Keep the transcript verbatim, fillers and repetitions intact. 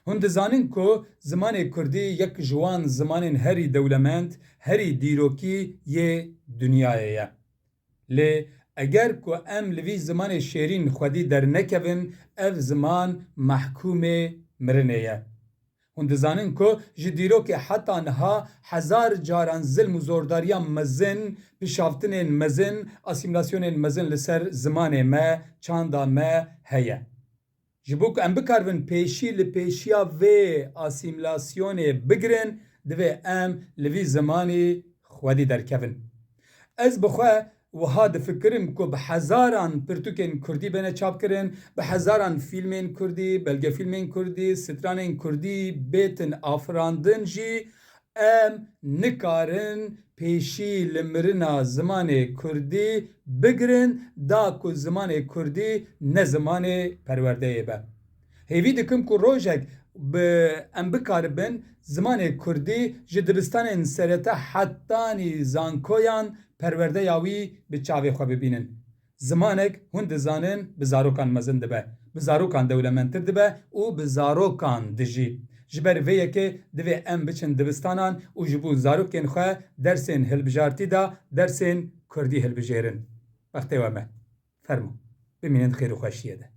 Hûn dizanin ku zimanê kurdî yek ji wan zimanên herî dewlemend, herî dîrokî yê dinyayê ye. Lê eger ku em li vî zimanê şêrîn xwedî dernekevin, ev ziman mehkûmê mirinê ye. Hûn dizanin ku ji dîrokê heta niha hezar caran zilm û zordariya mezin, pişaftinên mezin, asîmîlasyonên mezin li ser zimanê me, çanda me heye. Ji bo ku em bikaribin pêşî li pêşiya vê asîmîlasyonê bigirin, divê em li vî zimanî xwedî derkevin. Ez bi xwe wiha difikirim ku bi hezaran pirtûkên kurdî bêne çapkirin, bi hezaran fîlmên kurdî, belgefîlmên kurdî, stranên kurdî bêtin afirandin jî, em nikarin pêşî li mirina zimanê kurdî bigirin, da ku zimanê kurdî ne zimanê perwerdeyê be. Hêvî dikim ku rojek bi em bikaribin zimanê kurdî ji dibistanên serete hetanî zankoyan perwerdeya wî bi çavê xwe bibînin. Zimanek hûn dizanin bi zarokan mezin dibe, bi zarokan dewlemendtir dibe û bi zarokan dijî. Ji ber vê yekê divê em biçin dibistanan û ji bo zarokên xwe dersên hilbijartî de dersên kurdî hilbijêrin. Wextê we me. Fermo. Bimînin di xêr û xweşiyê de.